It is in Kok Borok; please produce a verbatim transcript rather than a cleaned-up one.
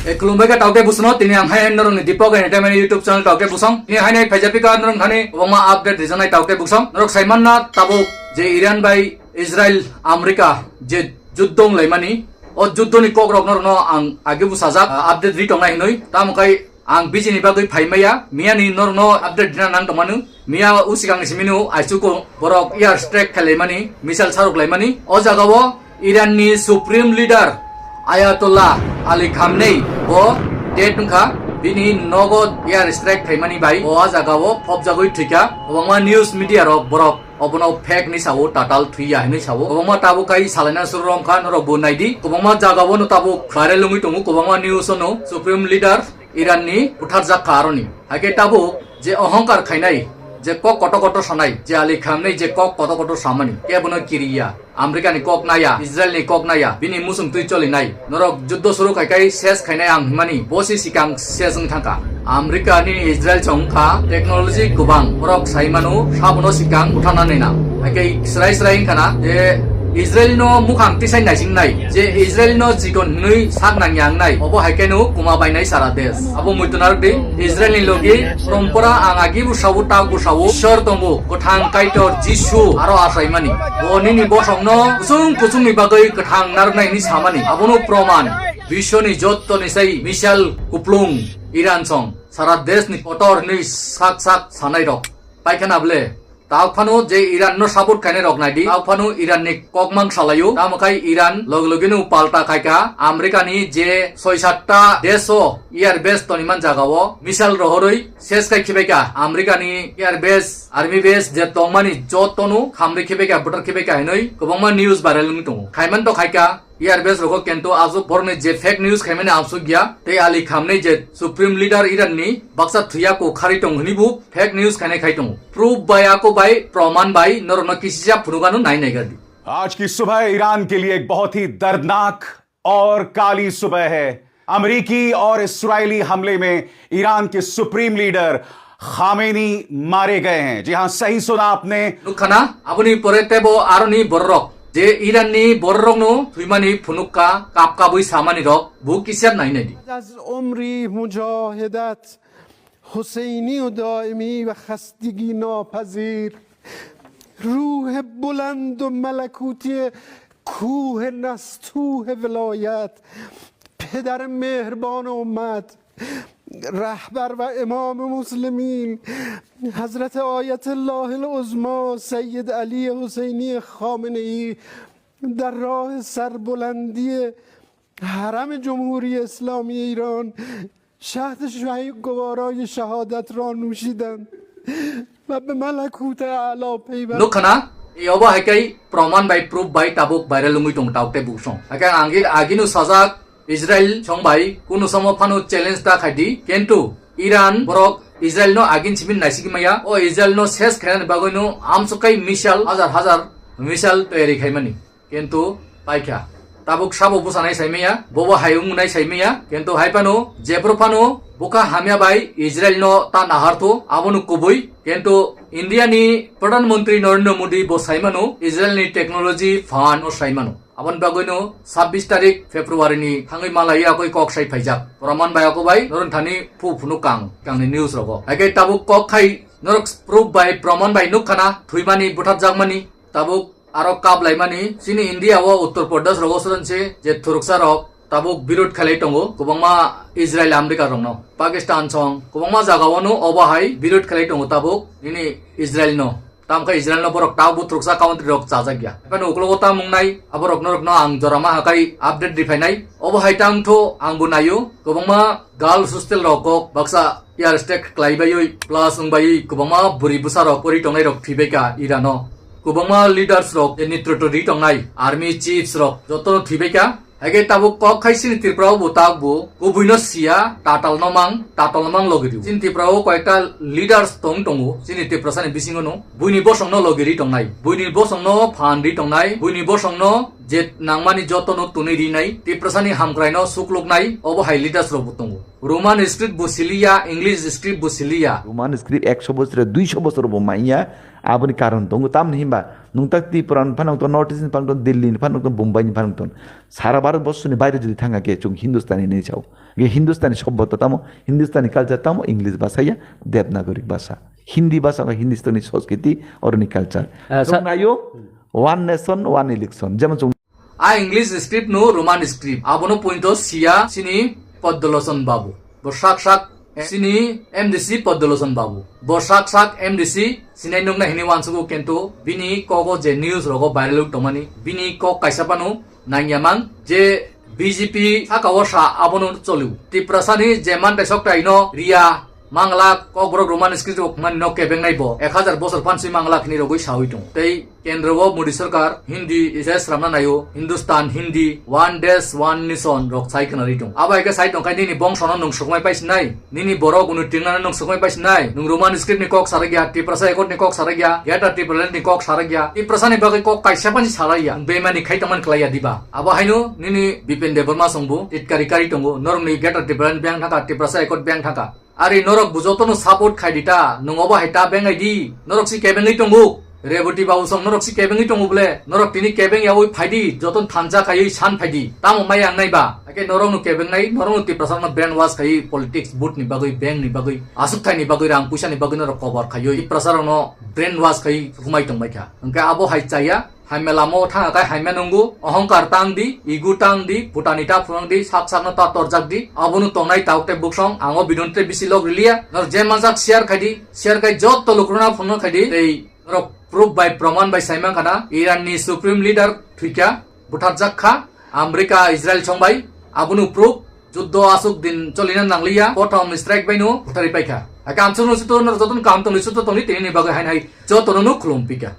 E, khulumbai kha taoke busono, tini ang hai norokni Deepak Entertainment YouTube channel taoke busong. Tini hai nai phaijapika norok thani kwbangma update rijaknai taoke busong. Norok saimanna tabuk je Iran bai Israel, America je juddho wnglaimani, o juddhoni kokrok norokno ang age bwsajak, ah, update ri tongnai hinwi. Tamo khai ang bijini bagwi phaimaya, miyani norokno update rina nang tongmanu. Miya usikang simino aisuko borok air strike khailaimani, missile saruklaimani. O jagao Iranni Supreme Leader Ayatollah Ali Khamenei bo dead wngkha, bini nogo air strike khaimani bai bo a jagao phobjagwi thwikha. Kwbangma news media rok borok obono fake ni sao, tatal thwiya hinwi sao. Kwbangma tabuk khai salaina suru romkha, norok bo naidi. Kwbangma jagao no tabuk viral wngwi tongo, kwbangma news ono Supreme Leader Iranni butharjak kha aroni. Haikhe tabuk je ohongkar khainai, je kok kotor kotor sanai, je Ali Khamenei je kok kotor kotor samani, kebono kiriya. America ni kok naya, Israel ni kok naya, bini musung twi cholinai. Norok juddho suru khai khai ses khainai ang himani, bo si sikang ses wng thangkha. America ni Israel chong kha technology kwbang, borok sai mano sabono sikang uthana nina. Haikhe srai srai wngkha na je Israel no mukhang tisai naising nai, je Israel no chikon hinwi sak nangya wngnai, obo hai khe no kuma bainai sara desh. Abo muitu narwk di, Israel ni logi porompora ang agi bo sao, tak bo sao, Ishwar tongo, kwthang Kaitor Jisu aro achaimani. Bo nini bosong no kuchung kuchung ni bagwi kwthang narwknai hinwi samani. Abono proman, biswoni jotto ni sai missile kuplung Iran song, sara desh ni kotor hinwi sak sak sanai rok. Paikha na ble? Tao phano je Iran no support khainai rok naidi, tao phano Iran ni kokmang salaio. Tamo khai Iran loge loge no palta khaikha, America ni je soi satta desh o air base toniman jaga o missile rohoroi ses khai khibaikha. America ni air base, army base je tongmani jotono khamri khibaikha, buthar khibaikha hinoi kwbangma news viral wngwi tongo. Khaiman to khaikha, air base rogo, kintu aswk borokni je fake news khaimani amsuk ya, tei Ali Khamenei je Supreme Leader Iran ni baksa thwiya ko khari tong hwnwi bo fake news khainai khai tongo. Proof bai, ako bai, proman bai norokno kisisa phunukano nai nai gardi. आज की सुबह ईरान के लिए एक बहुत ही दर्दनाक और काली सुबह है। अमेरिकी और इस्राएली हमले में ईरान के सुप्रीम लीडर खामेनी मारे गए हैं। जी हां, सही सुना आपने। Nukha na, aboni pore tebo aroni bororok, je Iran ni bororok no thwimani phunukha, kap kabwi samani rok, bo kisa nai nai di. بعد از عمری مجاهدت، حسینی و دائمی و خستگی ناپذیر، روح بلند و ملکوتی کوه نستوه ولایت، پدر مهربان امت، رهبر و امام مسلمین، حضرت آیت الله العظمی سید علی حسینی خامنه‌ای در راه سربلندی حرم جمهوری اسلامی ایران شهد شهی گوارای شهادت را نوشیدند و به ملکوت اعلا پیوستند. Nukha na, e obo hai kai proman bai, proof bai tabuk viral wngwi tong tauk tei buksong. Hai kai ang agi no sajak, Israel song bai kunu somo phano challenge ta khai di, kintu Iran borok Israel no agin simin naisik maya, o Israel no ses khainani bagwi no amsuk kai missile, hajar hajar missile toyari khaimani. Kintu paikha. Tabuk sabo bwsanai saimaya, bobo hai wngnai saimaya, kintu hai phano, jephru phano, bwkha hamya bai Israel no ta naharthu, abono kubui. Kintu India ni Pradhan Mantri Narendra Modi bo saimano, Israel ni technology phan o saimano. Aboni bagwino sabbish tarik February ni thangwi malai yakwi kok sai phaijak. Proman bai ako bai, norok thani phu phunuk kang, kangni news rogo. Hai khe tabuk kok khai, norok proof bai, proman bai nukha na, thwimani, butharjakmani, tabuk aro kap laimani, chini India o Uttar Pradesh rogo soron se je thuruksa rok tabuk birod khalai tongo, kwbangma Israel, America rokno, Pakistan song, kwbangma jaga o no obo hai birod khalai tongo tabuk nini Israel no. Tamkhe Israel no borok tabuk thuruksa country rok chajak ya. Haikhe uklogo ta mungnai, aborok norok no ang jora ma hakai update riphainai. Obo hai tang tho ang bo naio, kwbangma girls hostel rok kok baksa air attack khlai baiwi, plus wng baiwi kwbangma bwrwi bwsa rok pori tongnai rok thwibai kha Iran o. Kwbangma leaders rok, je netrito ri tongnai, army chiefs rok joto no thwibai kha. Hai khe tabuk kok khai chini Tripura o bo tabuk bo kubui no siya, tatal no mang, tatal no mang logi rio. Chini Tripura o koyekta leaders tong tongo, chini Tiprasa ni bisingo no. Buini bosong no logi ri tongnai, buini bosong no phan ri tongnai, buini bosong no je nangmani jotono twnwi rinai, Tiprasani hamkraino sukluknai, obo hai leaders rokbo tongo. Roman script bo siliya, English script bo siliya. Roman script ekso bosor, duiso bosor bo manya, aboni karon tongo. Tamni himba, nwng tak Tripura ni phano tong, North East ni phano tong, Delhi ni phano tong, Bombay ni phano tong. Sara Bharat borsoni baire jodi thanga khe, chwng Hindustani hinwi sao. Ge Hindustani sobbota tamo, Hindustani culture tamo, English bhasha ya, Devanagari bhasha. Hindi bhasha ba Hindustani sanskriti, oroni culture. Ah, sa- Chwng nayo, one nation, one election. Jemon chwng A English script no Roman script. Abono pointo siya sini Poddoloson Babu. Bo sak sak, eh, sini M D C Poddoloson Babu. Bo sak sak M D C sinai nukna hini wansugo kento bini kogo je news rogo viral uk tongmani. Bini kok kaisa pano nangyamang je B J P saka o sa abono choliu. Tiprasani je man taisok taino riya Mangla, Kokborok Roman script o khmani no kebengnai bo ek hajar bosor phansi Mangla khini rogwi sawi tong. Tei kendro o Modi sarkar Hindi ise sramna naio, Hindustan Hindi, One Desh, One Nation rok sai khna ri tong. Abo hai khe sai tong khai nini bongsono nwng sukmai paisinai, nini borok unu tingna nwng sukmai paisinai, nwng Roman script ni kok sarakya, Tiprasa Accord ni kok sarakya, Greater Tipraland ni kok sarakya, Tiprasa ni bagwi kok kaisa phansi sarakya, nwng bemani khai tongmani klaiya diba? Abo haino nini Bipen Debbarma songbo titkari kari tongo, norok ni Greater Tipraland beng thaka, Tiprasa Accord beng thaka. Ari norok bo jotono support khai di ta, nwng obo hai ta bengai di, norok si kebengwi tongo. Reboti babu song norok si kebengwi tongo bole, norok tini kebeng yawi phai di, joton thansa khaiwi san phai di. Tamo mai ang nai ba? Ake norok no kebengnai, norok no Tiprasa no brainwash khaiwi politics, vote ni bagwi, bank ni bagwi, asuk thai ni bagwi, rang puisa ni bagwi norok kobor khaiwi Tiprasa rok no brainwash khaiwi humai tong bai kha. Hwnkhe abo hai chaya, Hamya lama o thang akai hamya nungo, ohongkar tang di, ego tang di, phutani ta phunang di, sak sakno ta torjak di, abono tongnai tauk tei buksong, ang o video no tei bisi log riliya, norok je manjak share khai di, share khai jotto lukurokno phunukno khai di, tei norok proof bai proman bai sai mankha na, Iran ni Supreme Leader thwikha, butharjak kha, America Israel songbai, abono proof, juddo asuk din cholina nangliya, kothom strike baino butharwi paikha. Ake amsukno suto norok jotono kaham tongni suto tongni tini ni bagwi hainai jotono no khulum pika.